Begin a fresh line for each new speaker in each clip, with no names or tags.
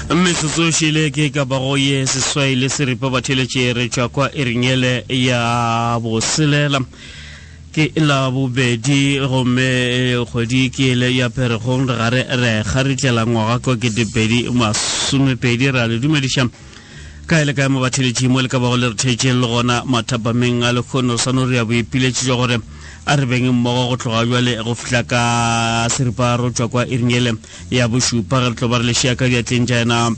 Metsotso šele ke ka bago ye seswai le seripa batheletše re tšwa kwa iringele ya boselela ke la bobedi gomme eh, kgwedi ke ele ya pheregong re gare re kgaritlela ngwaga kwa ketepedi masomepedi re a le dumediša kae le kae mo batheletši mo le ka bago le re theetšeng le gona mathapameng a lekgono sa no re ya boipiletši jwa gore a re beng mmogo go tloga jwale go fihla ka seriparo tšwa kwa iringele ya bošupa ge re tlo ba re lešea ka diatleng tša yena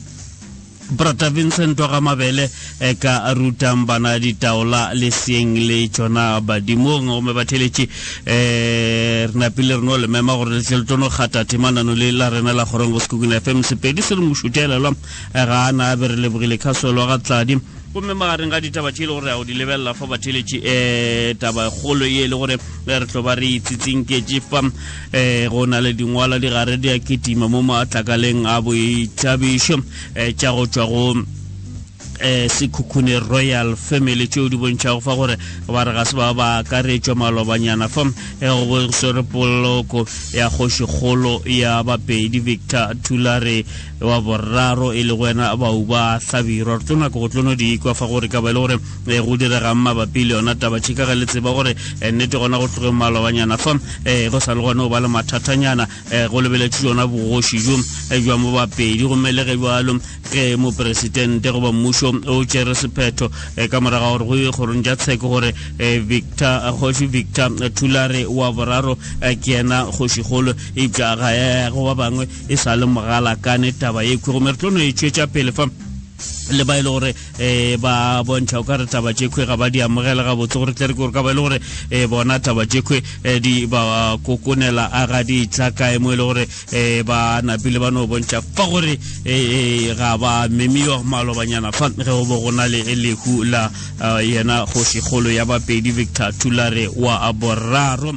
brata vincent wa ga mabele e ka rutang bana ditaola le seeng le tšona badimong gomme batheletši um re napile re no le mema gore le tle le tlo no kgata temanano le la rena la kgorong go sekukung fm sepedi se re mošutelelwa eh, ga a na be re lebogile khasolo ga tladi gomme magareng ga ditaba tše e le gore a o di lebelela fa batheletši um taba kgolo ye e le gore re tlo ba re itsitsinketše fa um go na le dingwala di gare di a kitima mo matlakaleng a boithabišo um tša go tšwa go eh sekhukhune royal family tšeo di bontšhago fa gore ba re ga se ba ba akaretšwa malobanyana fa eh, go bo swere poloko ya kgošikgolo ya bapedi victor thulare wa boraro e le go wena bau ba hlabirwa re tlo nako go tlo no di ikwa fa gore ka ba e le gore eh, go diregang mabapi le yona taba tšhika ge le tseba gore eh, nnete gona go tlogeng malobanyana fa um go sa le gone go ba le mathatanyana um go lebeletše yona bogoši jo jwa mo bapedi gomme le ge bjalo ge moporesidente goba mmušo o tšere sephetho ka moraga gore go ye kgorong tša tsheko gore victor kgoši victor thulare wa boraro ke yena kgošikgolo eupša ga go ba bangwe e sa le mogalakane taba ye khwe gomme re tlo no e tšwetša pele fa le ba e le gore um ba bontšha o ka re taba tše khwe ga ba di amogela gabotse gore tle re ke gore ka ba e le gore um bona taba tše khwe eh, di ba kokonela a ga di tla kae mo e le gore um ba napile ba no bontšha fa gore um ga ba memiwa malobanyana fa ge go bo go na le lehu la yena kgošikgolo ya bapedi victor thulare wa boraro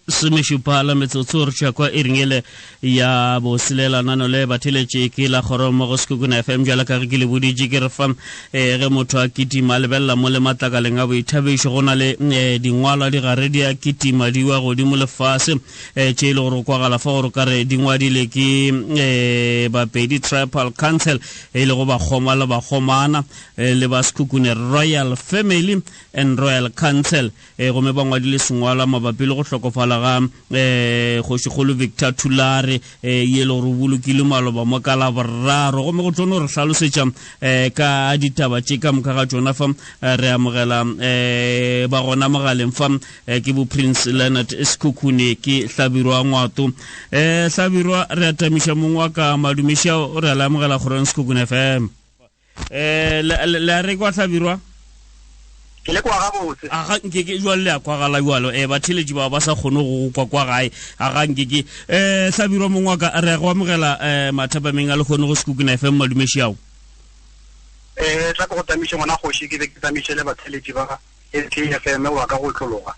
somešupa la metsotso re tšwa kwa iring ele ya boselela nano le batheletše ke la kgoro mo go sekhukhune fm jala ka ge ke le boditše ke re fa um ge motho a kitima a lebelela mo le matlakaleng a boithabišo go na le um dingwalwa di gare di a kitima di wa godimo lefase um tše e le gore o kwagala fa gore ka re di ngwadile ke um bapedi tribal council e le go bakgoma le bakgomana le ba sekhukhune royal family and royal council e gomme ba ngwadile sengwalwa mabapi le go hlokofala ga um kgošikgolo victor thulare um ye le gore o bolokile maloba mo ka laboraro gomme go tlo no re hlalosetša um ka ditaba tše ka moka ga tšona fa re amogela um ba gona mogaleng fa ke bo prince leonard sekhukhune ke hlabirwa ngwato um hlabirwa re atamiša mongwe wa ka madumeša re a le amogela kgorong sekhukhune fm eh le a re kwa hlabirwa
ke le kwa gabotse
a ga nke ke jwale le a kwagala jwalo eh batheletši ba ba sa kgone go kwa kwa gae a ga nke ke eh hlabirwa mongwe wa ka re go amogela eh mathapameng a le kgone go sekukuna fm madumeši ao
eh tla ke go tamiše ngwana kgoši ke be ke tamiše le batheletši ba SKFM wa ka go tlologa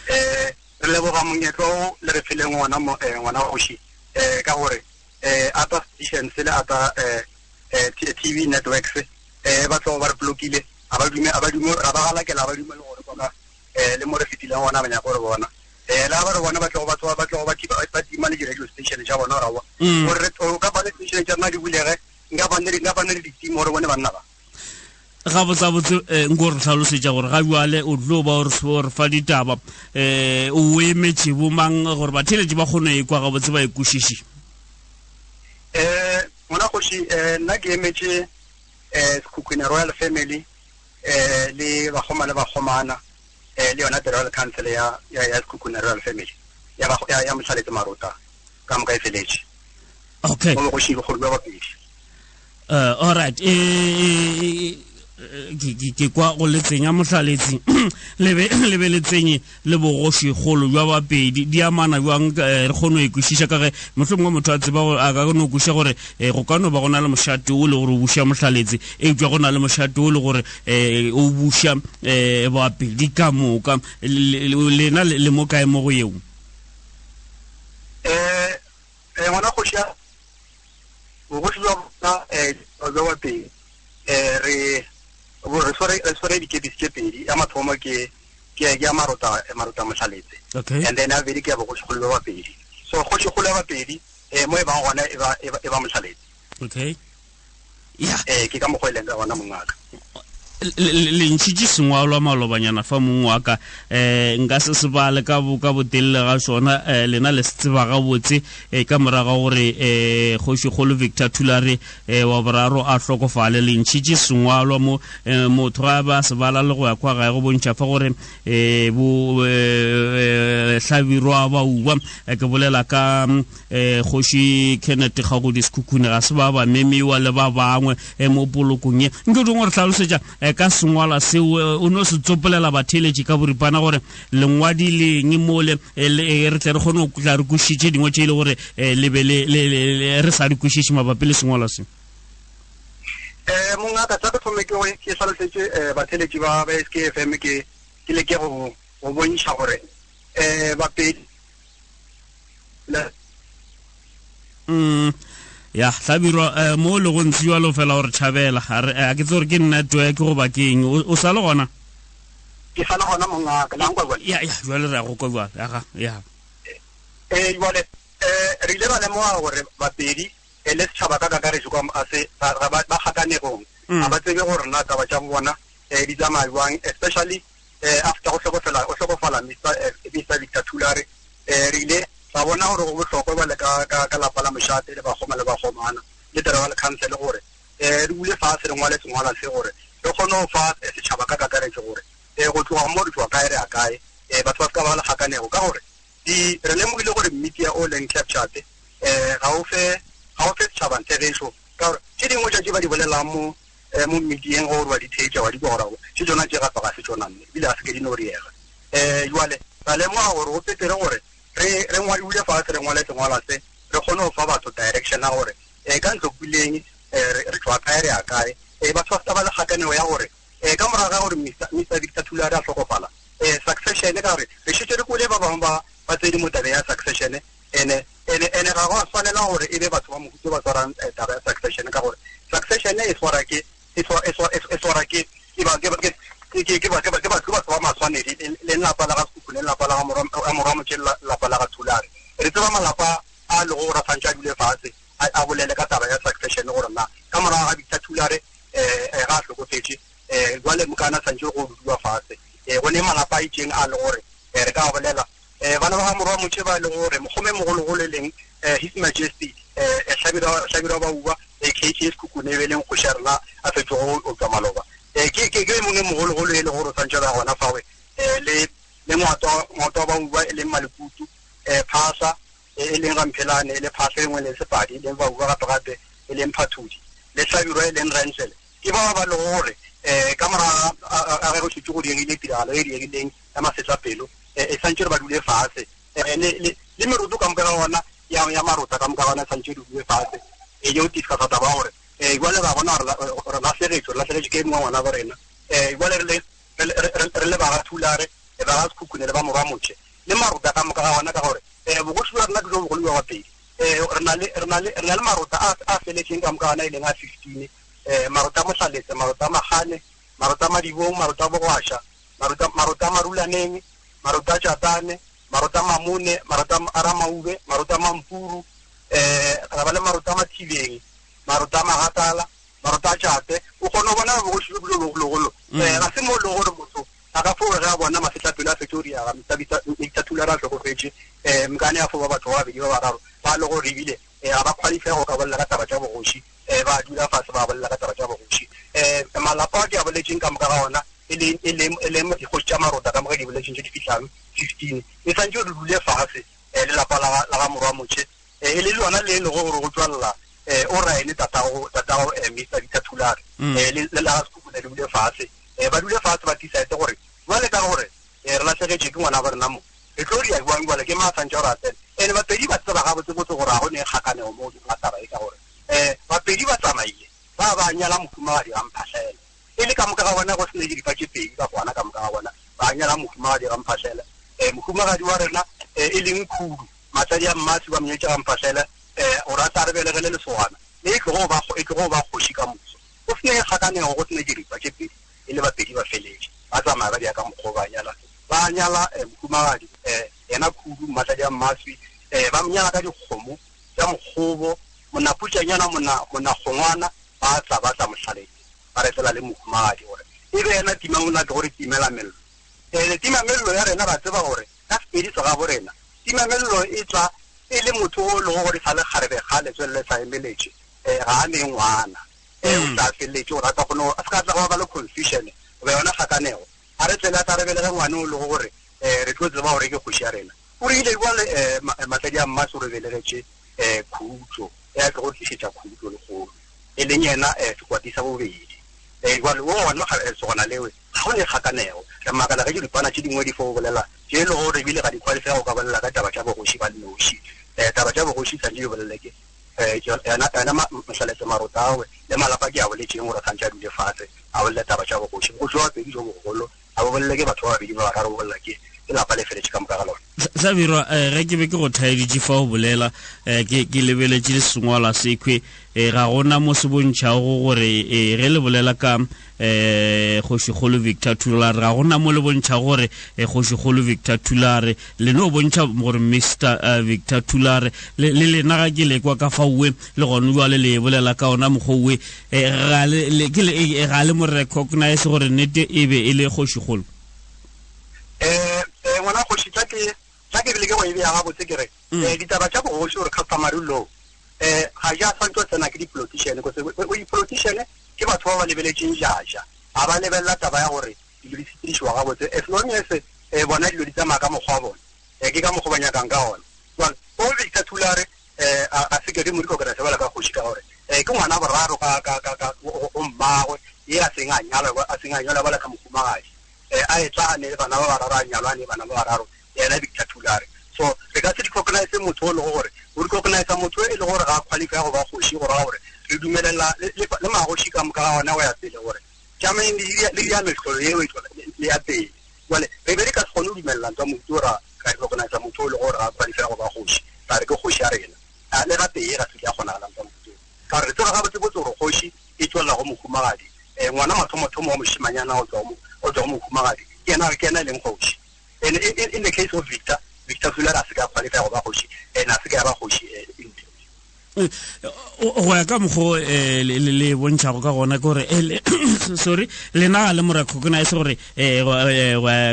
eh re leboga monyetla o le re fileng ngwana eh, ngwana kgoši eh ka gore eh ata stations le ata eh eh, TV networks eh ba tlo ba re blokile a ba dume a ba dume ra ba galakela ba dume le gore bona eh le mo re fetileng gona ba nyaka gore bona eh la ba re bona ba tlo ba tlo ba tlo ba thiba ba tima le di-radio station tša bona ra mm. gore re ka ba le station tša rena di bulege nka ba ne nka ba ne le ditimo gore bone banna ba
gabotsabotse um eh, nko re tlhalosetša gore ga jale o tlo ba o re fa ditaba um o emetše bomang gore batheletši ba kgone e kwa gabotse ba e kwešiše
um Ngwana kgoši, eh, nna ke emetše eh, Sekhukhune Royal Family eh, le bakgoma le bakgomana eh, le yona the Royal Council ya, ya, ya Sekhukhune Royal Family ya, ya, ya Mohlaletse Marota ka moka e feletše.
Okay.
Mo bogošing bogolo bja Bapedi.
Uh, all right. E, e, e, ke kwa go le tsenya mohlaletsi le be le tsenye le bogošigolo jwa bapedi di amana jwang eh, re kgone go ikwešiša ka ge mohlomongwe motho a tseba a ka no kweša gore eh, go ka no ba go na le mošate o le gore o buša mohlaletse eupša go na le mošate o le gore um o buša um bapedi ka moka lena le mo kae mo go yeo
um ngwana kgoši bogoši jwa bona um jwa bapedi um re re swere dikepisi tše pedi ya mathomo ke ke ya marota marota mohlaletse
okay.
and then ya bobedi ke ya bogošikgolo ba bapedi so kgošikgolo ya bapedi um mo e bang gona e ba e ba mohlaletse
okay.
Ee, ke ka mokgwa e leng ka gona mongaka.
Le ntšhitše sengwalwa malobanyana fa mong wa ka, um nka se se bale ka ka botelele ga sona, um lena le se tseba gabotse, um ka morago ga gore um kgošikgolo Victor Thulare um wa boraro a hlokofale. Le ntšhitše sengwalwa mo, um motho ga ba se bala le go ya kwa gae go bontšha fa gore um bo Hlabirwa ba uba, ke bolela ka eh kgoši Kenneth Kgagodi Sekhukhune, ga se ba ba memiwa le ba bangwe eh, mo polokong ye. Nke dingwe re tlhalosetša eh, ka sengwala seo, eh, o no se tsopolela batheeletši ka boripana gore lengwadi leng mole, re tle re kgone go tla re kwešiše dingwe tše e le gore le be re sa di kwešiše mabapi le sengwala se.
Mongaka, sa ke thome ke ke hlalosetše batheeletši ba SKFM, ke leke go bontšha gore Bapedi
Ya Hlabirwa, mo le go ntse jalo fela gore tšhabela a ke tse gore ke network goba ke eng, o sa le gona?
Ke sa le gona mongaka, la nkwa jwale?
Ya, ya, jwale re ya go kwa jwale. Aga, ya.
Jwale re ile ra lemoga gore Bapedi le setšhaba ka kakaretso kwa a se ga ba kgakanegong, ga ba tsebe gore na taba tša bona di tsamaya jwang, especially after go hlokofela, go hlokofala Mister Victor Thulare. Re ile ra bona gore go bohlokwa bjale ka lapa la mošate le bakgoma le bakgomana le tribal council gore re dule fase re ngwale sengwalwa se gore re kgone go fa setšhaba ka kakaretso gore go tloga mo re tloga kae re ya kae, batho ba se ka ba le kgakanego, ka gore di re lemogile gore media o leng captured ga o fe, ga o fe setšhaba therešo, ka gore tše dingwe tša tše ba di bolelang mo mo medieng gore wa di theetša wa di kwa gore tše tšona tše gape ga se tšona mme ebile ga se ke di no riega. Jwale ra lemoga gore go petere gore re re ngwadule fatshe re ngwale sengwalwa se re kgone go fa batho direction ya gore ka ntlo puleng re tšwa kae re ya kae. Batho ba se ba le kgakanego ya gore ka morago ga gore Mister Victor Thulare a hlokofala, succession, ka gore re šetše re kwele ba bangwe ba ba tsene mo tabeng ya succession, ene ene ene ga go a swanela gore e be batho ba mohuto ba tshwarang taba ya succession, ka gore succession e swara ke e e swara ke ke ba ke ke ke ke ba ke ba ke batho ba maswanedi, le lapa la ga Sekhukhune, le lapa la ga Morwa Motše, le lapa la ga Thulare. Re tseba malapa a lego gore a santše a dule fatshe a bolele ka taba ya succession, gore na ka morago ga Victor Thulare ga a hlokofetše, jwale mokana santše go dulwa fatshe. Go ne malapa a itšeng a le gore re ka bolela bana ba ga Morwa Motše ba e lego gore mokgome mogologolo e leng His Majesty Hlabirwa Bauba, KK Sekhukhune, e be leng kgoši ya rena a fetšego go tšwa maloba, ke ke ke mongwe mogologolo e le gore o santše ba gona fawe, le le Ngwato, Ngwato wa Bauba e leng Malekutu, Phasa e leng Ramphelane, le Phasa e nngwe le Sepadi e leng Bauba, gape gape e leng Phathudi, le Hlabirwa e leng Rensele. Ke bao ba lego gore ka morago ga ge go šetše go diegile tiragalo e diegileng ya masetlapelo, e santše re ba dule fase, le meroto ka moka ga ona ya marota ka moka ga ona e santše re dule fase e yo discussa taba gore jwale ra bona gore re lahlegetšwe, re lahlegetšwe ke mongwe ngwana bo rena, jwale re le ba ga Thulare, ba ga Sekhukhune le ba Morwa Motšhe le marota ka moka ga ona, ka gore bogoši bja rena ke jo bogolo bja Bapedi. Re na le, re na le, re na le marota a feletšeng ka moka ga ona e leng a 15, marota a Mohlaletse, marota a Magane, marota a Madibong, marota a Bogwaša, marota, marota a Marulaneng, marota a Tšatane, marota a Mamone, marota a Ramaube, marota a Mampuru, ra ba le marota a Mathibeng, marota a Magatala, marota a Tšate. O kgona go bona bogoši jo bo bogologolo. Ga se mo e lego gore motho a ka fo re ge a bona masetlapelo a fetše go diega, Mister Thulare a hlokofetše, mokane a fo ba batho ba babedi ba bararo ba le gore ebile ga ba qualify go ka bolela ka taba tša bogoši, ba dula fase ba bolela ka taba tša bogoši. Malapa a ke a boletšeng ka moka ga ona e leng dikgoši tša marota ka moka di boletšeng tše di fihlang 15, e santše re dule fase le lapa la ga Morwa Motšhe, e le lona le lego gore go tšwalela o Ryan tatago, tatago Mister Victor Thulare, le la ga Sekhukhune le dule fase, ba dule fase ba decide gore jwale ka gore re lahlegetše ke ngwana wa rena mo, re tlo dira jwang jwale, ke mang a santše gore a tsene. Ene Bapedi ba tseba gabotsebotse gore ga go ne kgakanego mo godimo ga taba e, ka gore Bapedi ba tsamaile ba ba nyala mohumagadi ga Mphahlele, e le ka moka ga bona go se ne diripa tše pedi ba kwana ka moka ga bona ba nyala mohumagadi ga Mphahlele. Mohumagadi wa rena e leng Khudu, matsadi a Mmasi ba monyetše ga Mphahlele, gore a tla re belegele lesogana le e tlogo ba, e tlogo ba kgoši ka moso. Go se ne kgakanego, go se ne diripa tše pedi, e le Bapedi ba feletše ba tsamaya ba di ya ka mokgwa o ba nyala, ba nyala mohumagadi yena Khudu, mmatladi a Mmaswi, ba mo nyala ka dikgomo tša mokgobo, monaputšanyana, mona, monakgongwana, ba ba tla ba tla Mohlaletse ba re tlela le mohumagadi gore e be yena timamollo a tlogo re timela mello. Um timamello ya rena ra tseba gore ka Sepedi sa gabo rena timamello e tla e le motho o lego gore sa le kgarebe kgale tswelele le sa emeletše um ga a ne ngwana um o tla feleletše gore a ka kgone a se ka tla go ba le confusion goba yona kgakanego a re tlele a tla re belege ngwane o lego gore um re tlo tseba gore ke kgoši ya rena. O rile bjale um Matladi a Mmase o re belegetše um khutšo e a tlogo tlišetša khutšo lekgolo e leng yena um sekwati sa bobedi. Um jwale o gona lesogana lewe ga go ne kgakanego. Re makala ge diripana tše dingwe di fo bolela tše e lego gore ebile ga di qualify go ka bolela ka taba tša bogoši ba nnoši. Um taba tša bogoši tshwanetše di bolele ke um yena yena Mohlaletse Marotawe le malapa ke a boletšeng gore tshwanetše a dule fase a bolele taba tša bogoši. Bogoši ba bapedi jo bogolo ga bo bolele ke batho ba babedi ba bararo, bo bolela ke ke lapa le feletše ka moka ga lona.
Hlabirwa, eh, ge ke be ke go thaeditše fa o bolela eh, ke ke lebeletše le sengwalwa sekhwe eh, ga gona mo se bontšhago gore eh, ge le bolela ka eh, kgošikgolo Victor Thulare ga gona mo le bontšhago gore eh, kgošikgolo Victor Thulare le no bontšha gore Mr uh, Victor Thulare le le lena ga ke lekwa ka faowe le gone jwale le bolela ka ona mokgwa eh, ga le le ke le eh, ga le mo recognize gore nnete e be e le kgošikgolo.
Eh, eh ngwana kgoši tla ke tla ke bile ke go e beya gabotse ke re mm. eh ditaba tša bogoši gore customary law eh ga ja swantse go tsena ke di-politician kose di-politician ke batho ba ba lebeletšeng jaja ga ba lebelela taba ya gore dilo di sepedišiwa gabotse as long as eh, bona dilo di tsamaya ka mokgwa wa bona eh, ke ka mokgwa ba nyakang ka ona jale o Victor Thulare eh, a se ke re mo recognize bjalo ka kgoši ka gore eh, ke ngwana boraro ka ka ka ka go mmagwe ye a seng a nyalwa a seng a nyalwa bjalo ka mohumagadi eh, a etla a ne le bana ba bararo a nyalwa a ne bana ba bararo yena Victor Thulare so re ka se recognize motho o lego gore o recognize motho e le gore ga a qualify go ba kgoši go raya gore re dumelela le magoši ka moka ga ona go ya pele gore tšamayeng le dira mehlolo yeo e le ya pele jale re be re ka se kgone go dumelela ntwa mohuto ra ra recognize motho o le gore ga qualify go ba kgoši ra re ke kgoši ya rena le gatee ga se ya kgonagala ntwa mohuto ka gore re tseba gabotse botse gore kgoši e tswelela go mohumagadi um ngwana mathomothomo wa mošimanyana o tswa go mohumagadi ke yena ke yena e leng kgoši and in the case of Victor Victor Thulare a se ka qualify go ba kgoši and a se ka ya ba kgoši eh,
go ya ka mokgo eh, le bontšhago ka gona ke gore eh, sorry lena ga le mo recognize gore eh,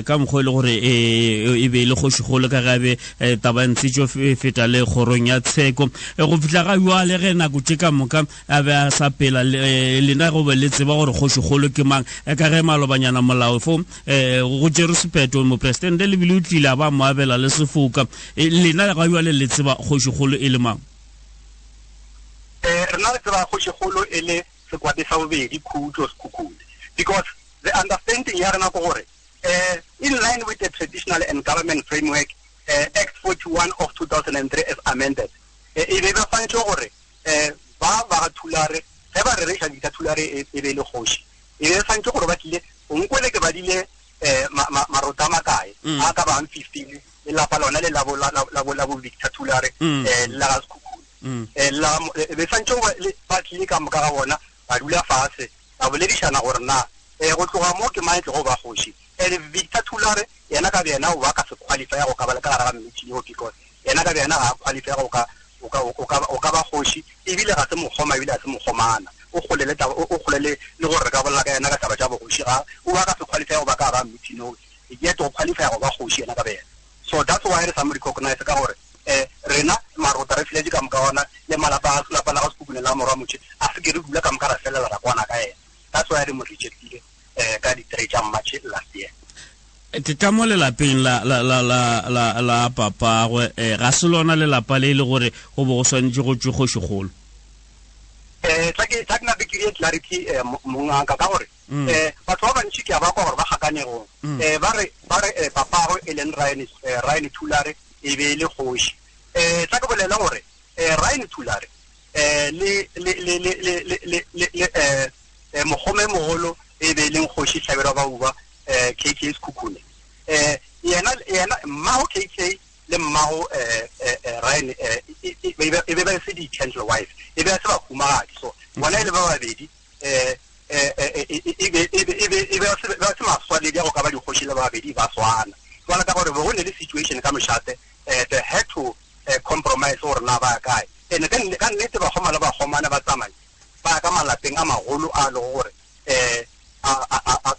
ka mokgwa e le gore e be e le kgošigolo ka gabe taba ntse tšo feta le kgorong ya tsheko go fihla ga jwale ge nako tše ka moka a be a sa pela lena go be le tseba gore kgošigolo ke mang ka ge malobanyana molao fo go tšere sepheto mopresidente le bile o tlile a ba mo abela le sefoka lena ga jwale le tseba kgošigolo e le mang
eh rena re tseba kgošigolo e le sekwate sa bobedi khutlo sekhukhune because the understanding ya rena ke gore eh in line with the traditional and government framework eh, act 41 of 2003 as amended eh, e be ba swanetše gore eh ba ba ga Thulare ge ba rereša Victor Thulare e, e be e le kgoši e be e swanetše gore ba tlile o nkwele ke badile eh marota a makae mm. a ka bang 15 le lapa lona le labo labo labo Victor Thulare mm. eh la ga Sekhukhune mm. eh la eh, be santse ba tlile ka moka ga bona ba dula fase ba boledišana gore na eh go tloga mo ke mang tlogo ba kgoši and Victor Thulare yena ka bjena o ba ka se qualify go ka ba le ka gare ga meeting eo because yena ka bjena ga a qualify go ka o ka o ka o ka ba kgoši ebile ga se mokgoma ebile ga se mokgomana o kgole le taba o kgole le le gore re ka bolela ka yena ka taba tša bogoši ga o ba ka se qualify go ba ka ba meeting eo yet o qualify go ba kgoši yena ka bjena so that's why re sa mo recognize ka gore eh rena marota re filetše ka moka ona le malapa a lapa la ga Sekhukhune la morwa Motšhe a se ke re dula ka moka ra felela ra kwana ka yena that's why re mo rejectile eh ka di-three tša March last year.
Ke ka mo lelapeng la la la la la la papagwe eh ga se lona lelapa le e le gore go bo go swanetše go tšwe kgošikgolo.
Eh tla ke tla ke nape ke clarity eh mongaka ka gore mm. eh batho ba bantši ke a ba kwa gore ba gakanegong mm. eh ba re ba re eh, papagwe e leng Ryan eh, Ryan Thulare e be e le kgoši eh tla ke bolela gore eh Ryan Thulare eh le le le le le le le eh eh mogome mogolo e be e leng kgoši Hlabirwa Bauba eh KK Sekhukhune eh yena yena mmago KK le mmago eh, eh, eh Ryan eh, e, e, e, e be ba se di gentle wife e be se ba humagadi so bona e le ba babedi eh e be e be e be e be ba se maswanedi a go ka ba dikgoši le babedi ba swana jwale ka gore go ne le situation ka mošate eh they had to compromise gore na ba kae ene ka nnete bakgoma le bakgomane ba tsamaye. Ba ya ka malapeng a magolo a lego gore um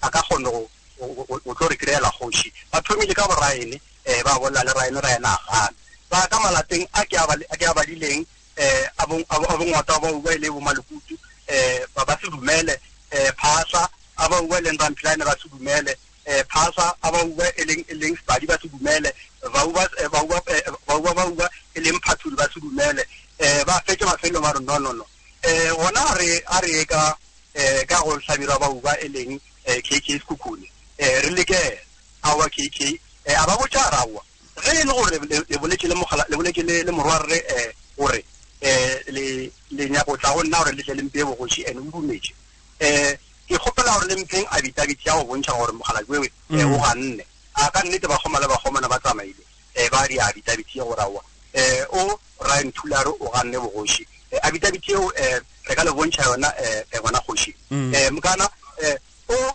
a ka kgona go go tlo re kry-ela kgoši. Ba thomile ka bo Ryan, um ba bolela le Ryan, Ryan a gana. Ba ya ka malapeng a ke a badileng um a bongwata ba ba e le bo Malekutu, um ba se dumele. Um Phasa a ba e leng Rampilane ba se dumele. Um Phasa a ba e leng e leng Sepadi ba se dumele. Bauba bauba bauba bauba e leng Phathudi ba se dumele. Um ba fetše mafelelong ba re no no no. Um gona a re a re ye ka um ka go Hlabirwa Bauba e leng KK Sekhukhune. Um re leke aowa KK. A ba botša a re aowa ge e le gore le boletše le mogala le boletše le le morwarre um gore um le le nyaka go tla go nna gore le tle le mpee bogoši and o dumetše. Um ke kgopela gore le mpheng abitabiti ya go bontšha gore mokgalabje um o ganne. A ka nnete bakgoma le bakgomana ba tsamaile um ba di abitabiti ye gore aowa um o Ryan Thulare o ganne bogoši. Abitabiti yeo um re ka le bontšha yona um ngwana kgoši. Um mokana um o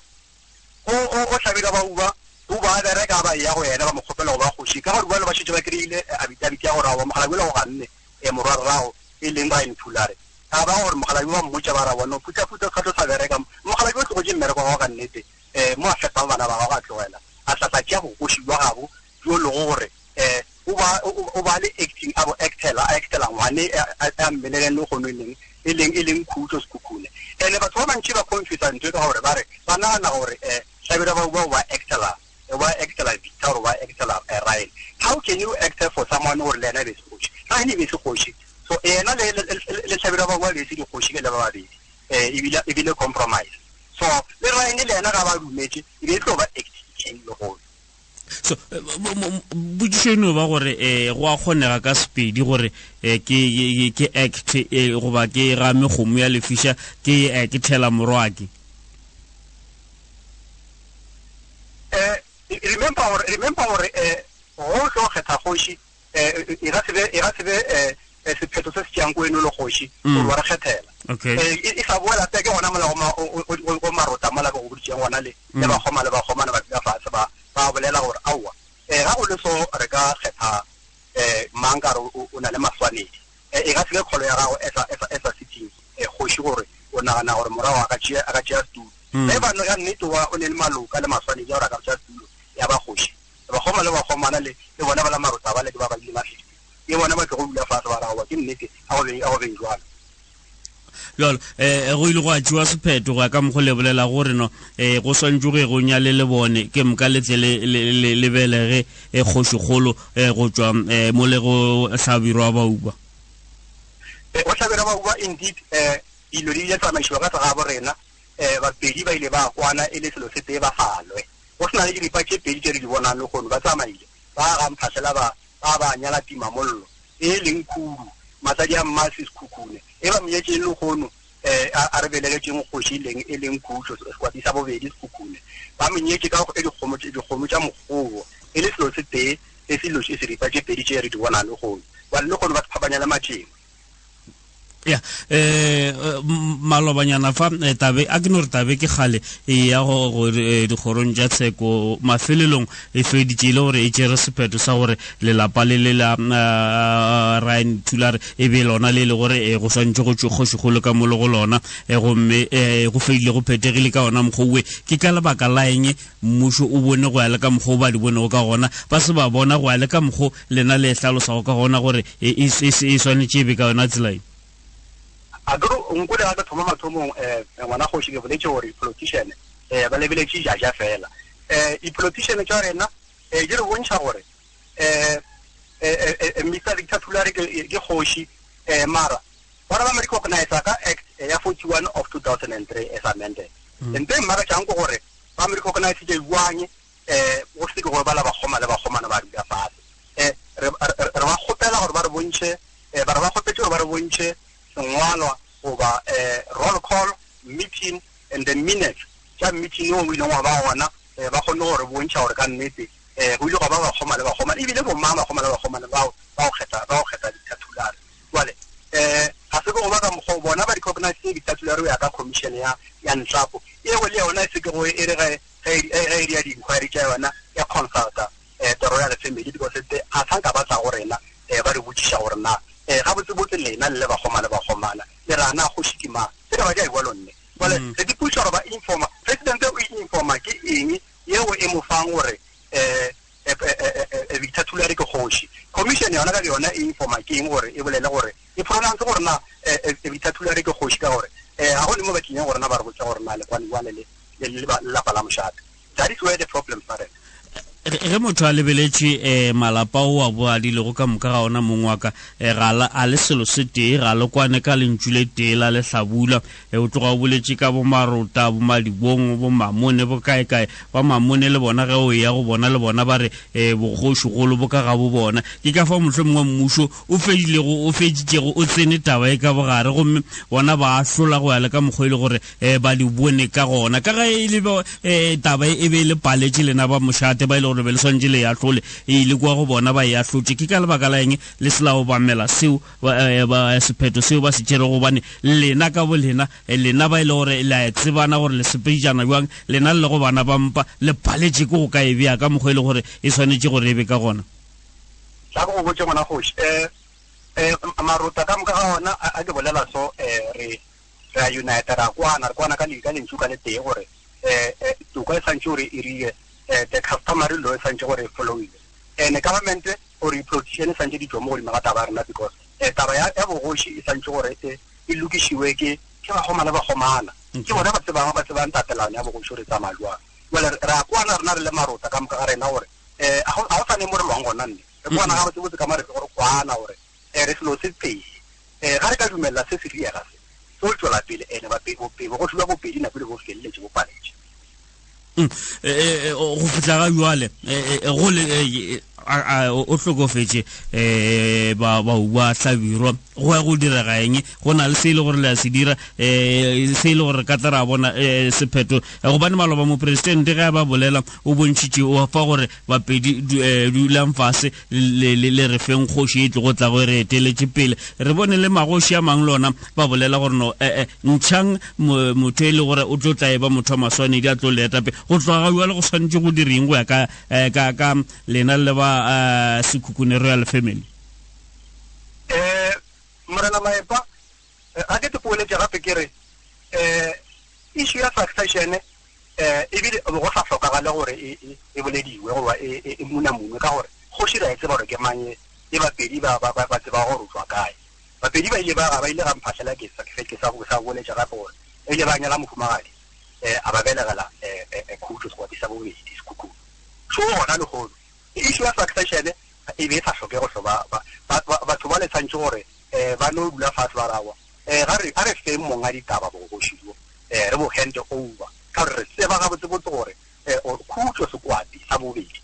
o o o Hlabirwa Bauba o ba bereka ba eya go yena ba mo kgopela go ba kgoši ka gore bjalo ba šetše ba kry-ile abitabiti ya gore aowa mokgalabje o ganne um morwarrago e leng Ryan Thulare. A ba gore mokgalabje ba mmotša ba ra bona o phuthaphutha sekgatlo sa bereka mokgalabje o tlogetše mmereko wa gagwe ka nnete um mo a fepang bana ba gagwe a tlogela a tla tla tšea bogoši bja gabo bjo lego gore um o ba o ba le acting a bo actela a actela ngwane a mmeleleng le kgono e leng e leng e leng Khutso Sekhukhune. Ene batho ba bantši ba confuse ntho e ka gore ba re ba nagana gore um Hlabirwa ba ba actela ba actela Victor or ba actela Ryan. How can you act for someone gore le yena e be se kgoši? Ryan e be se kgoši. So yena le le Hlabirwa ba ba be se dikgoši ke le ba babedi. Eh ebile ebile compromise. So le Ryan le yena ga ba dumetše e be e tlo ba acting le gone.
So potšišo e no ba gore um go a kgonega ka Sepedi gore um ke ke act goba ke game kgomo ya lefiša ke ke thela morwake?
Um remember gore remember gore um go tlo kgetha kgoši um e ka se be e ka se be um sephetho se se tšeang ko eno le kgoši gore wa re kgethela.
Okay.
E sa boela pe ke gona mola go marota mola ke go boditšeng gona le le bakgoma le bakgomana ba dula fatshe ba ba bolela gore aowa um ga go le so re ka kgetha um mang ka re o na le maswanedi. E ka se be kgolo ya gago as a as a sitting kgoši gore o nagana gore morago a ka tšea a ka tšea setulo. Ge ba ka nnete wa o ne le maloka le maswanedi a gore a ka tšea setulo ya ba kgoši. Bakgoma le bakgomana le le bona ba la marota ba le ke ba ba ile ma-50 ke bona ba tlo go dula fatshe ba ra aowa ke nnete a go beng a go beng jwalo.
Jalo um go ile go a tšewa sephetho go ya ka mokgo le bolela gore no um go swantšwe ge go nyale le bone ke moka le tle le le belege e kgošikgolo um go tšwa um mo le go Hlabirwa Bauba.
Go Hlabirwa Bauba indeed um dilo di ile tsamaišiwa ka segabo rena um Bapedi ba ile ba kwana e le selo se tee ba sa lwe go se na le diripa tše pedi tše re di bonang lehono. Ba tsamaile ba ga Mphahlela ba ba ba nyala timamollo e leng Khudu matsadi a Mmase Sekhukhune e ba monyetšeng lehono um a re belegetšeng kgoši leng e leng Khutso sekwati sa bobedi Sekhukhune ba monyetše ka e dikgomo dikgomo tša mogobo e le selo se tee e selo se seripa tše pedi tše re di bonang lehono. Bale lehono ba se phapanya le matšeng.
Ya eh malobanyana fa tabe a ke no re tabe ke gale e ya go go dikgorong tša tsheko mafelelong e feditše e le gore e tšere sephetho sa gore lelapa le le la Ryan Thulare e be lona le le gore go swantšwe go tšwe kgošikgolo ka mo le go lona gomme go fedile go phethegile ka ona mokgwa owe. Ke ka lebaka la eng mmušo o bone go ya le ka mokgwa o ba di bonego ka gona ba se ba bona go ya le ka mokgwa lena le hlalosago ka gona gore e swanetše e be ka yona tsela e?
A ke re nkole ga ke thoma mathomong um ngwana kgoši ke boletše gore di-politician um ba lebeletše jaja fela. Um di-politician tša rena um di re bontšha gore um Mr Victor Thulare ke kgoši um mara bona ba mo recognize ka Act ya 41 of 2003 as amended. Nto e mmakatšang ke gore ba mo recognize jwang um go se ke go bala bakgoma le bakgomana ba dula fatshe. Um re ba kgopela gore ba re bontšhe um ba re ba kgopetse gore ba re bontšhe sengwalwa goba um roll call meeting and the minutes tša meeting o ileng wa ba gona um ba kgone gore bontšha gore ka nnete um go ile gwa ba bakgoma le bakgomana ebile bomang bakgoma le bakgomana bao ba go kgetha ba go kgetha Victor Thulare. Jwale um ga se go ba ka mokgwa bona ba recognize Victor Thulare go ya ka commission ya ya Nhlapo eo le yona e se ke go e re ge ge e dia di-inquiry tša yona ya consulta um the royal family because ga sa nka ba tla go rena um ba re botšiša gore na um gabotsebotse lena le le bakgoma le bakgomana le ra na kgoši ke mang. Tse ba di a bua lonne. Jwale mm. re dipotšišo gore ba informa president o informa ke eng yeo e mo fang gore eh, eh, eh, Victor Thulare ke kgoši. Commission yona ka yona e informa ke eng gore e bolele gore e pronounce gore na Victor Thulare ke kgoši ka gore ga go ne mo ba tlileng gore na ba re botsa gore na lekwane jwale le le lapa la mošate. That is where the problem started.
Ge motho a lebeletše um malapa o a bo a dilego ka moka ga ona mong wa ka, eh, ga a le selo se tee, ga le kwane ka lentšu le tee la lehlabula. Eh, o tloga o boletše ka bomarota, bomadibong, bomamone, bokaekae. Ba mamone le bona ge o eya go bona le bona ba re um bogošigolo bo ka ga bo bona. Ke ka fa mohlomongwe mmušo o fedilego, o feditšego o tsene taba e ka bogare, gomme bona ba ahlola go ya le ka mokgwa e le gore um ba di bone ka gona. Ka ge e le um taba e be e le paletše lena ba mošate ba e le gore be le swanetše le e ahlole, e ile kwa go bona ba e ahlotše. Ke ka lebaka la eng le se la obamela seo sephetho seo ba se tšerego? Gobane lena ka bo lena, lena ba e le gore le a e tsebana gore le sepedijana bjang, lena le le go bana ba mpa, le paletše ke go ka e bea ka mokgwa e le gore e swanetše gore e be ka gona.
Tla go botše ngwana kgoši, um marota ka moka ga ona a ke bolela so, um re re a unite, ra kwana, re kwana ka ka lentšu ka le tee gore um toka e santše gore e rile, the customary law e santše gore e followile, and government or di-politician e santše di tšwa mo godimo ga taba ya rena, because taba ya ya bogoši e santše gore e e lokišiwe ke ke bakgoma le bakgomana, ke bona ba tsebang ba tsebang tatelano ya bogoši gore e tsamaya jwang. Jwale re a kwana rena re le marota ka moka ga rena gore um ga go sane mo re lwang gona, nne re kwana ga botsebotse ka mare gore kwana gore um re selo se tee. Um ga re ka dumelela se se riega se se o tšwela pele, ene bogoši bja bopedi nako le bo feleletše bo paletše.
Go fihla ga jwale go le o hlokofetše um ba ba Hlabirwa, go ya go direga eng? Go na le se e le gore le a se dira, um se e le gore ka tla ra bona um sephetho? Gobane maloba mopresidente ge a ba bolela o bontšhitše o fa gore bapedi dulang fase le re feng kgoši e tlogo tla go re eteletše pele. Re bone le magoši a mang lona ba bolela gore no ee ntšhang motho e le gore o tlo tla e ba motho wa maswanedi a tlo le eta pele. Go tloga ga jwale go swanetše go direng go ya ka ka ka lena le ba Sekhukhune Royal Family?
Morena Maepa, ga ke te poeletše gape ke re issue ya succession ebile go sa hlokagale gore e bolediwe goba e munamunwe, ka gore kgoši re a e tseba gore ke mang, e bapedi ba ba tseba gore o tswa kae. Bapedi ba ile ba ba ile ga mphahlela ke sa ke sa sa boletša gape gore ba ile ba nyala mohumagadi a ba belegela Khutšo Sekwati sa bobedi Sekhukhune. So gona lehono issue ya succession e be e sa hloke go hlo ba batho ba le tshwantše gore ba no dula fase ba rawa ga re a re feng monga ditaba bogoši bo re bo hand over, ka gore re tseba gabotsebotse gore Khutšo Sekwati sa bobedi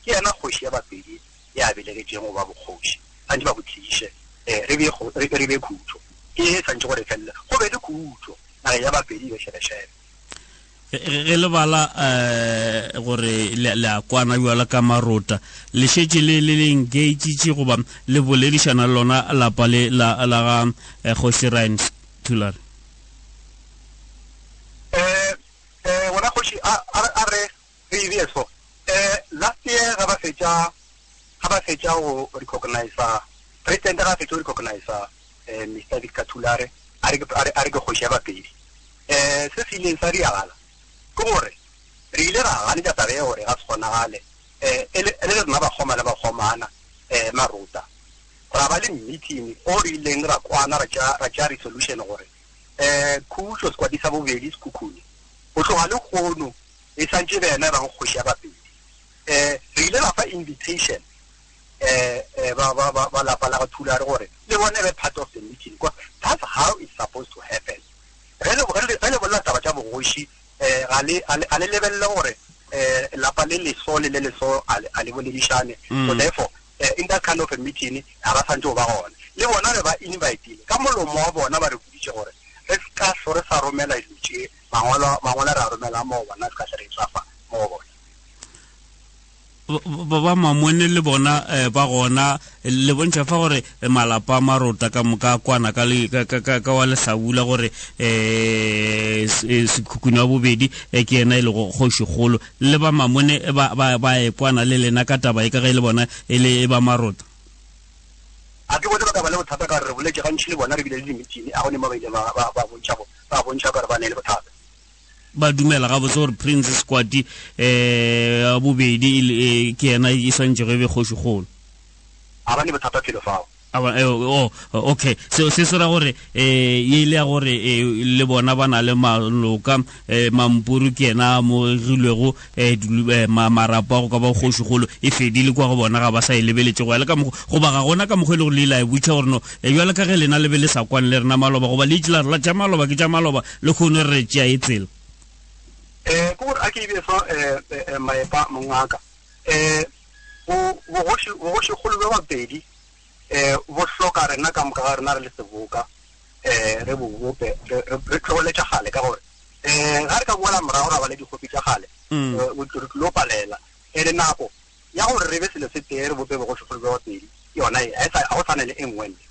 ke yena kgoši ya bapedi ya belegetšeng go ba bokgoši, santše ba bo tliše re be re be khutšo ke e santše gore e felele go be le khutšo nageng ya bapedi e be šebešebe.
Ge le bala um gore le a kwana bjala ka marota, le šetše le le engagitše goba le boledišana le lona lapa le la la ga kgoši Ryan Thulare?
Um wena kgoši a re re e bee so, last year ga ba fetša ga ba fetša go recognize president, ga fetša go recognize Mr Victor Thulare a re ke kgoši ya bapedi, se se ileng sa diragala ke gore re ile ra ganetša taba e gore ga se kgonagale, e le rena bakgoma le bakgomana marota ra ba le meeting o re ileng ra kwana ra tšea resolution gore Khutšo Sekwati sa bobedi Sekhukhune go tloga le kgono e santše be yena e bago kgoši ya bapedi. Re ile ra fa invitation ba ba ba ba lapa la ga Thulare gore le bone be part of the meeting, because that's how it's supposed to happen. Ge le ge le bolela taba tša bogoši ga le ga le lebelele gore lapa le leso le le leso a le boledišane. So therefore in that kind of a meeting ga ba santse go ba gona. Le bona re ba invitile ka molomo wa bona, ba re boditše gore re se ka hlo re sa romela dilo tše, mangwalo mangwalo re a romela mo go bona, se ka hle re e tswafa mo go bona.
Ba ba mamone le bona ba gona le bontšha fa gore malapa a marota ka moka a kwana ka ka ka wa lehlabula gore Sekhukhune wa bobedi ke yena e lego kgošigolo, le ba mamone ba ba ba e kwana le lena ka taba e ka ge e le bona e le ba marota?
A ke bone ba ka ba le bothata ka gore re boletše gantši le bona, re bile le di-meeting, a go ne mo ba ile ba ba bontšha go Ba bontšha gore ba ne le bothata.
Ba dumela gabotse gore Prince Sekwati um bobedi ke yena e swantšego e be kgošikgolo.
Ga ba ne bothata felo fao.
Oh, okay, seo se se ra gore um ye ile ya gore le bona ba na le maloka um Mampuru ke yena a amogilwego um marapo a go ka ba kgošigolo, e fedile kwa go bona, ga ba sa e lebeletše go ya le ka mokgwa goba ga gona ka mokgwa e le gore le ile a e butšha gore no bjale ka ge lena le be le sa kwane le rena maloba, goba le itše la re la tša maloba ke tša maloba, le kgone re tšea e tsela.
Um ke gore a ke ebie fa um maepa mongaka um bogošigolo bja Bapedi um bo hloka rena ka moka ga rena re le seboka um re bo bope, re tlogele tša kgale, ka gore um ga re ka boela morago ra ba le dikgopi tša kgale, re tlilo palela. Ene nako ya gore re be selo se tee, re bope bogošigolo bja Bapedi, ke yona e, ga go tshwane le e nngwe ntle.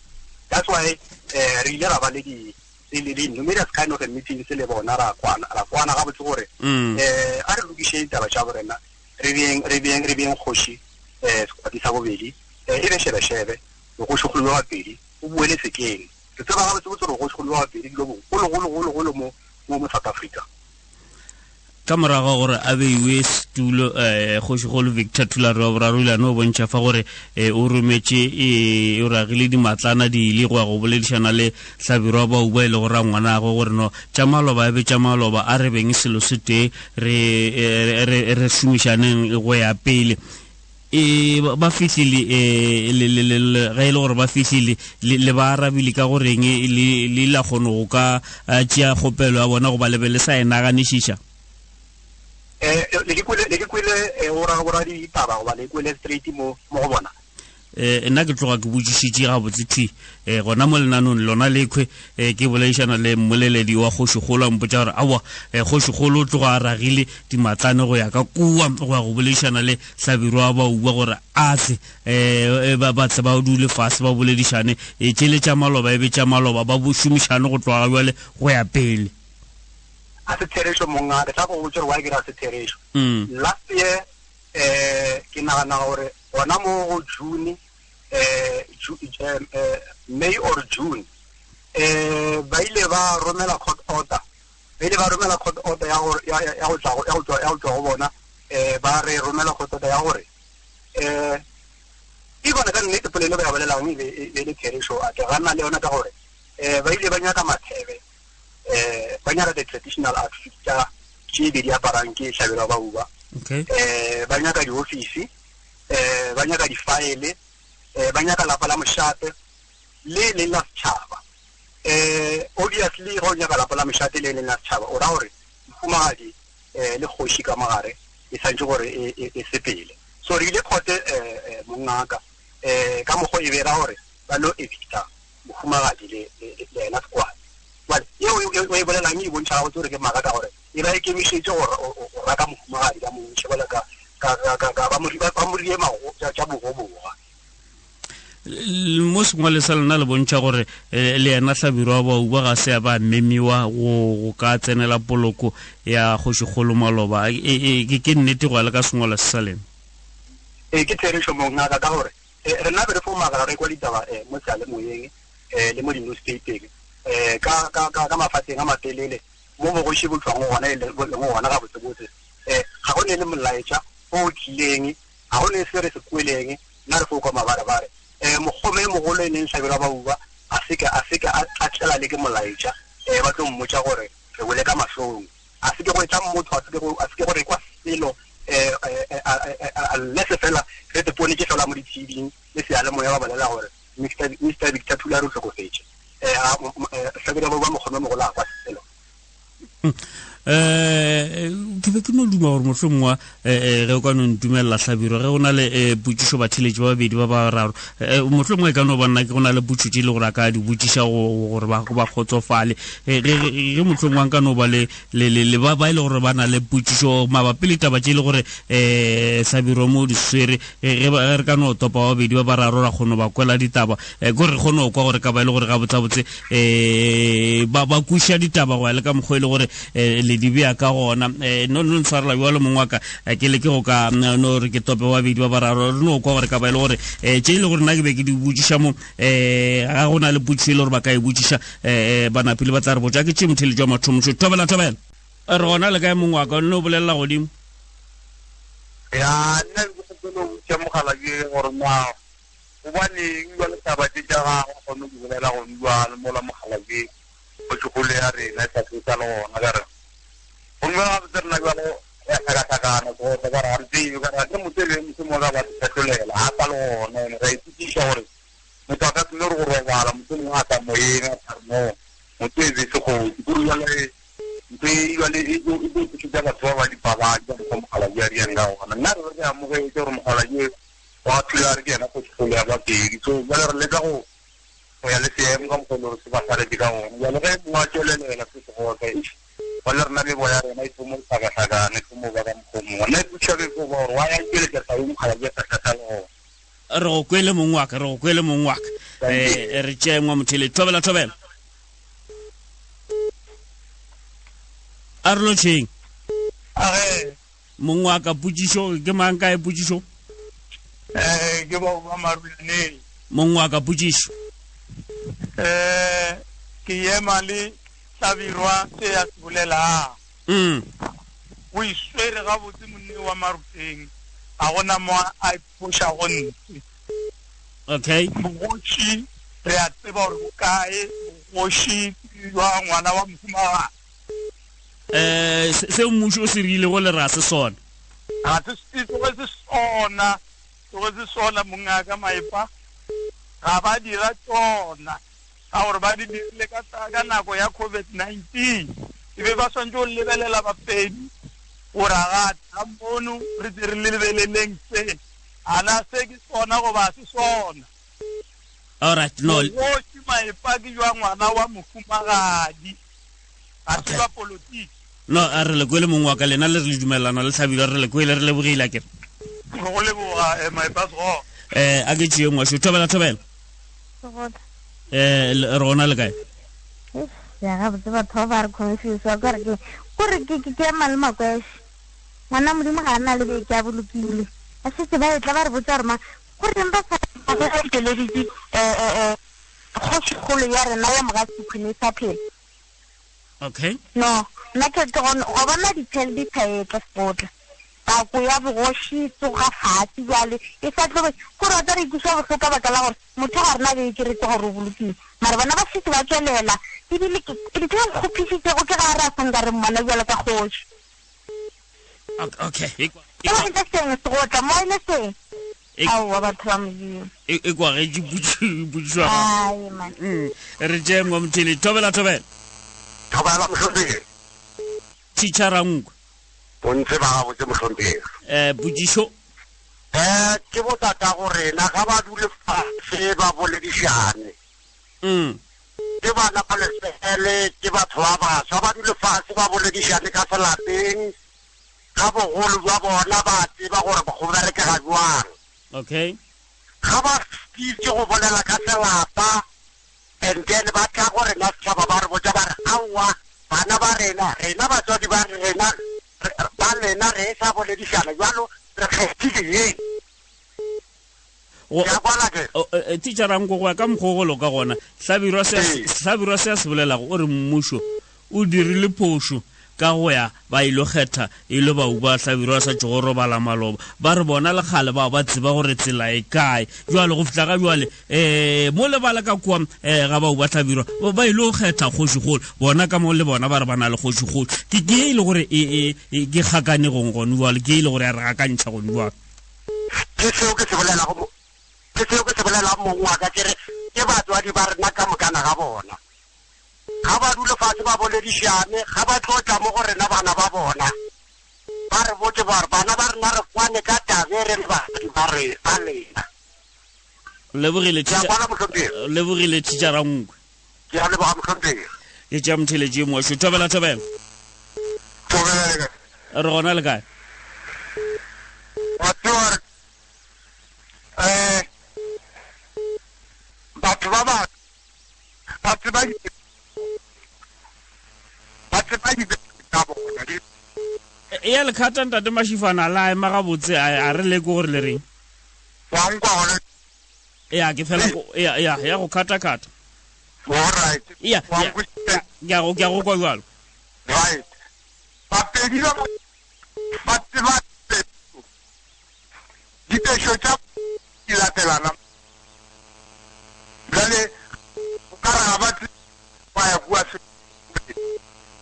That's why um re ile ra ba le di le numerous kind of meetings le bona, ra kwana, ra kwana gabotse gore um a re lokiše ditaba tša borena, re beng re beng re beng kgoši um Sekwati sa bobedi e be šebešebe, bogošigolo bja Bapedi o boele sekeng. Re tseba gabotsebotse gore bogošigolo bja Bapedi dilo bogologologologolo mo mo mo South Africa.
Ka morago ga gore a beiwe setulo um kgošigolo Victor Thulare wa boraro, ile a no bontšha fa gore o rometše, o ragile dimatlana di ile go ya go boledišana le Hlabirwa ba Uba, e le go ra ngwanagwe gore no tša maloba e be tša maloba, a re beng selo se tee, re re re šomišaneng go ya pele. E ba fihlile ge e le gore ba fihlile le ba arabile ka goreng, le la kgone go ka tšea kgopelo ya bona goba le be le sa e naganišiša?
Um le ke kwele o ra ditaba goba le kwele straight mo go bona?
Um nna ke tloga ke botšišitše gabotse thwi um gona mo lenanong lona lekhwe, um ke boledišana le mmoleledi wa kgošigolo, a mpotša gore aowa, um kgošigolo o tloga a ragile dimatlane go ya ka kua go ya go boledišana le Hlabirwa ba Uba gore a tle, um ba tle ba dule fase ba boledišane, e tšele tša maloba e be tša maloba, ba šomišane go tloga bjale go ya pele.
A se therešo monga, ke tla go botša gore why ke re a se therešo. Last year um ke nagana gore gona mo go June, um May or June, um ba ile ba romela court order, ba ile ba romela court order ya gore ya go tla ya go tswa ya go tswa go bona, um ba re romela court order ya gore um e bona ka nnete polelo ba ya bolelang e be le therešo, a ke gana le yona ka gore um ba ile ba nyaka mathebe, um ba nyaka the traditional outfit tša tše be di aparang ke Hlabirwa ba Uba, um ba nyaka di-office, um ba nyaka di-file, um ba nyaka lapa la mošate le leng la setšhaba. Um obviously ga o nyaka lapa la mošate le leng la setšhaba, o ra gore mohumagadi um le kgoši ka mogare e santse gore e sepele. So re ile court um mongaka, um ka mokgwa e be ra gore ba lo evicta mohumagadi le yena Sekwati. Jwale yeo o e bolelang e bontšha gabotse gore ke maaka, ka gore e ba ikemišetše go raka mohumagadi ba mo ntšhe ka ka ba mo rie tša bogoboga.
Mo sengwale sa lena le bontšha gore le yena Hlabirwa wa Bauba ga se a ba memiwa go ka tsenela poloko ya kgošikgolo maloba. Ke nnete go ya le ka sengwalo se sa lena?
Ee, ke therešo mongaka, ka gore rena be re fo makala re kwa ditaba mo seyalemoyeng le mo di-newspapereng ka ka ka ka mafatsheng a matelele mo bogoši bo tšwang gona, e leng gona gabotsebotse, um ga go ne le molaetša o tlileng, ga go ne se re se kweleng. Nna re fo kwa mabarebare, um mokgome e mogolo e leng Hlabirwa ba Uba a seke a seke a tlela le ke molaetša, um ba tlo mmotša gore re wele ka mahlong. A seke go etla motho, a seke go a seke go rekwa selo, um unless fela re te ponetše fela mo di-TV le seyalemoya ba bolela gore Mr Mr Victor Thulare o hlokofetše. Um Hlabirwa ba Uba mokgome mogolo a kwa selo.
Um ke be ke no duma gore mohlomongwa ge o ka no ntumelela Hlabirwa, ge go na le potšišo batheletši ba babedi ba bararo, mohlomongwe e ka no ba nna ke go na le potšo tše e le gore a ka di botšiša gore ba kgotsofale, ge mohlomongwe nka no ba le ba e le gore ba na le potšišo mabapi le taba tše e le gore um Hlabirwa mo di swere, ge re ka no topa ba babedi ba bararo ra kgone ba kwela ditaba, kore re kgone go kwa gore ka ba e le gore gabotsabotse um ba kweša ditaba go ya le ka mokgwa e le gore le di bea ka gona. No no ntshwarela jalo mongwe wa ka eh, ke leke go ka mm, no re ke tope babedi ba bararo re no kwa gore ka ba e le gore um tše e le gore nna ke be ke di botšiša mo um ga go na le potšišo e le gore ba ka e botšiša um banapile ba tla re botša ke tše motheletši wa mathomošo thobela thobela re gona le kae mongwe wa ka o nne o bolelela godimo
ya nna ke kgopelo o botša mokgalabje gore na gobaneng jwale taba tše tša gagwe kgone go bolela gone jwale mola mokgalabje kgošikgolo ya rena e sa sa le gona ka re gomme gabotse rena jwale ya hlakahlakana tota ka re ga re tsebe ka re ga ke motho e leng mošomo ka ba se fetolela ga sa le gona ene ra ipotšiša gore motho a ka se no re go robala motho mongwe a sa moyeng a sa re no motho e be se kgosi kore jwale ntho e jwale e tlo e tlisetsa batho ba ba dipabadi ka mokgwa mokgalabje a riang ka gona nna re re amogetse gore mokgalabje wa thulare ke yena kgošikgolo ya bapedi so jwale re leka go go ya le seemo ka mokgwa e le gore se ba saletse ka gona jale ge mongwe a tswelelela se se gotla jale rena mebo ya rena e thomo hlakahlakane e thomo ba ka mokgwa mongwe nna e putša ke ko ba gore wa ya tšweletša tau mokgalabje sa hlahla le gona
re go kwele mong wa ka re go kwele mong wa ka um re tšee ngwa mothele thobela thobela a re lotšheng mong wa ka potšišo ke mang kae potšišo
um ke bao ba marulaneng
mong wa ka potšišo
um ke ema le hlabirwa se ya se bolelang
mm.
o iswere gabotse monne wa maruteng ga gona mo a iphošago ntse
okay
bogoši re a tseba gore bo kae bogoši jwa ngwana wa mohumagadi
eh se mmušo o se rilego le ra se sona
ga se se tloge se sona tloge se sona mongaka maepa ga ba dira tsona ka gore ba di dirile ka ka nako ya covid-19 e be ba swantse go lebelela bapedi gore ga tla mono re tle re lebeleleng se ana se ke sona goba se sona
alright no
bogoši maepa ke jwa ngwana wa mohumagadi ga se jwa politiki
no a re lekwele mongwe wa ka lena le re le dumelelana le tlhabilo re lekwele re lebogile a kere
re go leboga eh, maepa sego
eh a ke tšee ngwašo thobela thobela eh re gona le kae
ya gabotse batho ba ba re confuse wa kore ke kore ke ke ema le makweshe ngwana modimo ga a na le beke a bolokile a setse ba etla ba re botsa gore ma goreng ba sa eteleditse um kgošikgolo ya rena ya moga sekhune sa phela
okay
no nna ke ke go bona ditšhele di thaetla sepotla tako ya bogoši tsoga fatshe jale e sa tlobe gore wa tsa re ikutlwa bohloko ka baka la gore motho ga rena beke re tse gore o bolokile mara bona ba setse ba tswelela ebile ntho e nkgophisitsego ke ga re a sanka re mmona jalo ka kgoši
okay
e ile sengwe segotla mo ile sengwe aowa batho ba modimo
e, e kwagetše potšišo mm, re tšee mo mothele thobela thobela
thobela mohlomphegi
teachera nkwe
o ntse ba gabotse mohlomphegi
um potšišo
um ke botata go rena ga ba dule fatshe ba boledišane
mm.
ke bana ba lefele ke batho ba baswa ba dule fatshe ba boledišane ka selapeng ka bogolo jwa bona ba tseba gore go berekega jwang
okay
ga ba itse go bolela ka selapa and then ba tla go rena setšhaba ba re botsa ba re aowa bana ba rena rena batswadi ba rena ba lena re sa boledišana jalo re kgethile ye
E, teacher nko go ya ka mokgogolo ka gona hlabirwa se a se bolelago o re mmušo o dirile phošo ka go ya ba ilo kgetha e le bau ba hlabirwa sa tšego robala maloba ba re bona lekgale bao ba tseba gore tsela e kae jwale go fihla ga jwale um mo le bala ka kua um ga bau ba hlabirwa ba ile go kgetha kgošigolo bona ka mo le bona ba re ba na le kgošigolo ke ke e le gore e, e, e, ke kgakanegong gone jwale ke e le gore ya re gakantšha gone jwale
ke seo ke se bolelago ke seo ke se bolelago mong wa ka ke re ke batswadi ba rena ka mokana ga bona ga ba dule fatshe ba boledišane ga ba tlo tla mo go rena bana ba bona ba re botse ba re bana ba rena re kwane ka tabe re le batswadi ba re ba lena
lebogile lebogile tšitšara nngwe
ke a leboga mohlomphegi
ke tša motheletši mošo thobela thobela
thobela
re gona le kae
wa tseba gore um batho ba ba ba tseba ba tseba dibe tsa bona
e, ya lekhata ntate Mashifana la ema gabotse a re leke gore le reng.
Wa nkwa gona?
Ya ke fela ya ya ya go khata khata.
All right.
Ya. Ke a go ke a go kwa jalo.
Right. Bapedi ba ba tseba dipešo tša di latelana bjale o ka re ga ba ba ya kua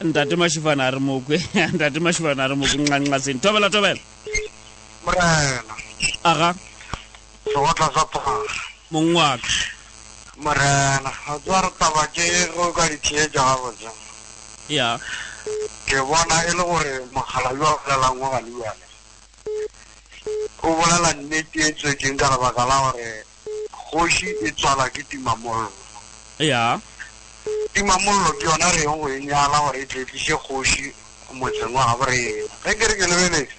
ntate mashifana a re mokwe ntate mashifana a re mokwe nqanqaseng thobela thobela
morena
aga
segotla sa phaga
mong wa ka
morena a tsewa re taba ke go ka di theetša gabotse
ya
ke bona e le gore mogala yo a bolelang wa galiwane o bolela nnete e tswetseng ka lebaka la gore kgoši e tswala ke timamollo.
Ya.
Timamollo ke yona re yong go e nyala gore e tle tliše kgoši motseng wa gabo rena. Ge ke re ke lebeletse,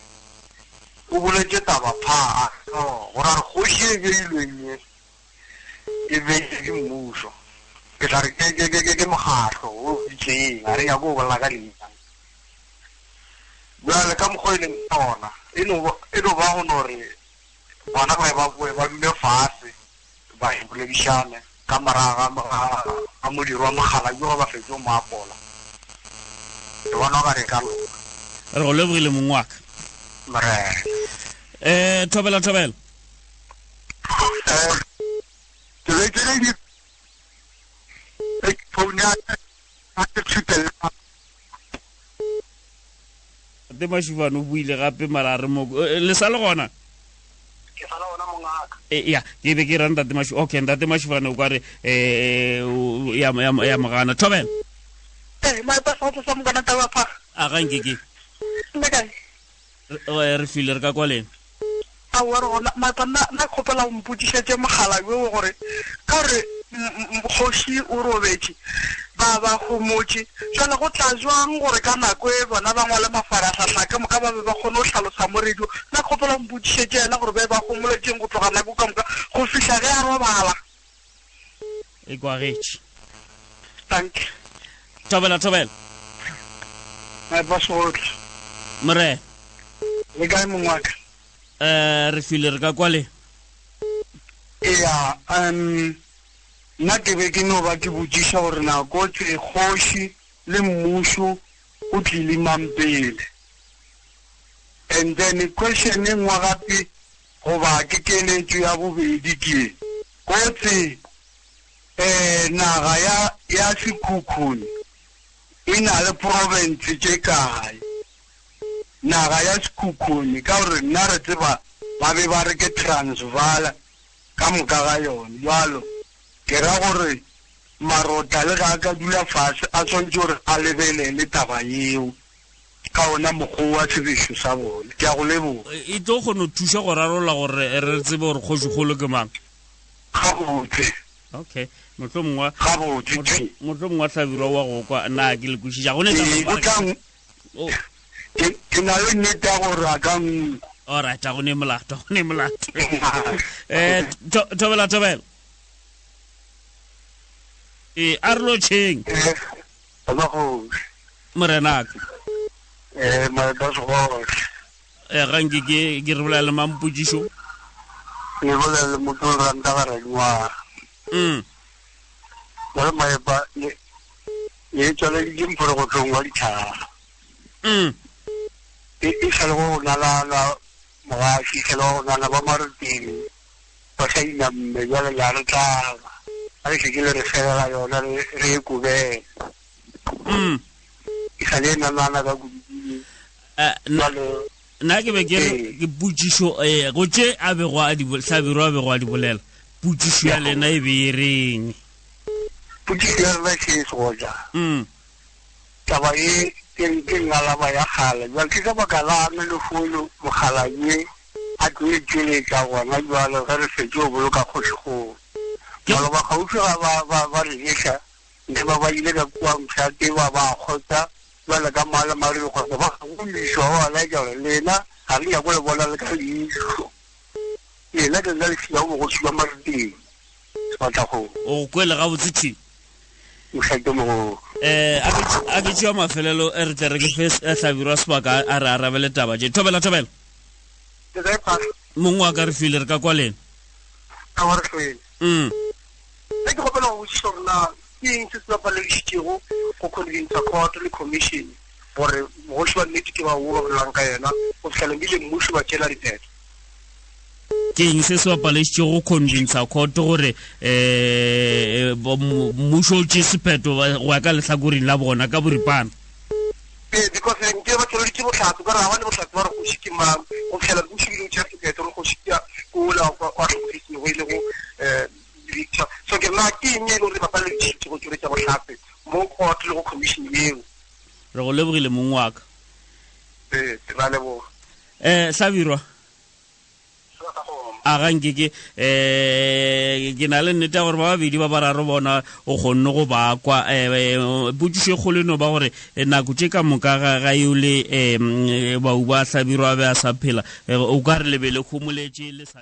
o boletše taba phaa gore a re kgoši e beilweng ye e beilwe ke mmušo. Ke tla re ke mokgahlo o itseng, ga re nyake go bolela ka leina. Bjale ka mokgwa e leng ka gona, e no e no ba go no re bona ba ba boe ba dule fase ba e boledišane ka morago ga ga modiro wa mogala yo ba fetše go mo apola. Ke bona o ka re e ka loka.
Re go lebogile mong wa ka.
Morena.
Eh, thobela thobela.
Eh, ke be ke re di phone ya ka ke tshutela
te mashubane o buile gape mara a re moko eh, le sa le gona
ke sa le gona mongaka
eh, ya ke be ke ra ntate mashu okay ntate mashubane o ka re eh, ya ya ya mogana thobela
eh my pa sa sa mongana taba fa
a ga nke ke
le kae
re file re ka kwa lena
aowa re gona mapa nna nna kgopela go mpotšišetše mogala yoo gore ka gore kgoši o robetše ba ba homotše jale go tla jwang gore ka nako e bona ba ngwale mafarahlahla ka moka ba be ba kgone go hlalosa mo radio nna kgopela go mpotšišetše yena gore be ba homoletšeng go tloga nako ka moka go fihla ge a robala
e kwagetše
thank you
thobela thobela
maipasogotle
morena
le kae mong wa ka
um re file re ka kwale
ea um nna ke be ke no ba ke botšiša gore nako tse kgoši le mmušo o tlile mang pele and then question e nngwe gape goba ke keletšo ya bobedi ke kotsi um naga ya ya Sekhukhune e na le province tše kae naga ya Sekhukhune ka gore nna re tseba ba be ba re ke Transvaal ka moka ga yone jalo ke ra gore Marota le ga a ka dula fase a swantše gore a lebelele taba yeo ka ona mokgwa wa sebešo sa bone ke a go leboga
e tlo kgone thuša go rarolla gore re tsebe gore kgošikgolo ke mang
gabotse
okay motlho mongwe
gabotse
motlho mongwe wa hlabirwa wa go kwa na ke le kwešiša go ne
oh. ke na le nnete ya gore a ka nko
alright a go ne molato go ne molato um thobela thobela ee a re lotšheng
eh,
morenaka
eh,
eh ga nke ke ke re bolela le mampotsišo
ke bolela le motho o ranta ga radingwaga
mm
jale maepa le tswaleditše mphorogotlong wa ditšhaba
mm
e, e sa le go nalana mogaši e sa le go nana ba maroteng ba sa inamme jale la re tlaba ga re šetse le re felela yona re e kobele
mm
e sa le nanana ka kudu
eh, nna ke be ke re ke potšišo eh, go tše a bego a hlabirwa a bego a di bolela potšišo ya lena e be e reng
potšišo ya rena ke e segoja
mm.
taba e ke ngalaba ya kgale jale ke ka baka la ame lehono mokgalabje a tlo e tšweletša gona jalo ge re fetse go boloka kgošigolo maloba kgauswi ga ba re ješa ne ba ba ile ka kua mošate ba ba kgotsa Bjale ka male mare gore ba gomišwa ba laetša gore lena ga re nyako le bona le ka leihlo. Lena ke lena le filago bogoši bja Mariteng. Sefahlagong.
O go kwele gabotse thi.
Mohlake mogolo.
Eh a ke tšea mafelelo e re tle re ke fe hlabirwa sebaka a re arabele taba tše. Thobela thobela.
Ke kae phahla?
Mongwe wa ka re file re ka kwa lena.
Ka wa re hlwele.
Mm.
Nna ke kgopela go botšiša gore na ke eng se se ba paledišitšego go convincer court le commission gore bogoši ba nnete ke ba wo ba bolelang ka yena go fihla lebile mmušo ba tšeela diphetho.
Ke eng se se ba paledišitšego go convincer court gore um mmušo o tšee sephetho go ya ka lehlakoreng la bona ka boripana?
Ee, because nke ba tšweleditše bohlatse, ka re ga ba ne bohlatse ba re kgoši ke mang, go fihlela mmušo ebile o tšea sephetho gore kgoši ke ola wa hlokofetšego e lego um Victor. So ke na ke eng e le gore ba paledišitše go tšweletša bohlatse mo court le go commission yeo?
Re go lebogile mong wa ka.
Ee, ra leboga.
Eh, Hlabirwa. A ga nke ke eh ke na le nnete ya gore ba babedi ba bararo bona o kgonne go ba kwa eh potšišo e kgolo no ba gore nako tše ka moka ga ga eo le eh bau ba Hlabirwa a be a sa phela o ka re lebele kgomoletše le sa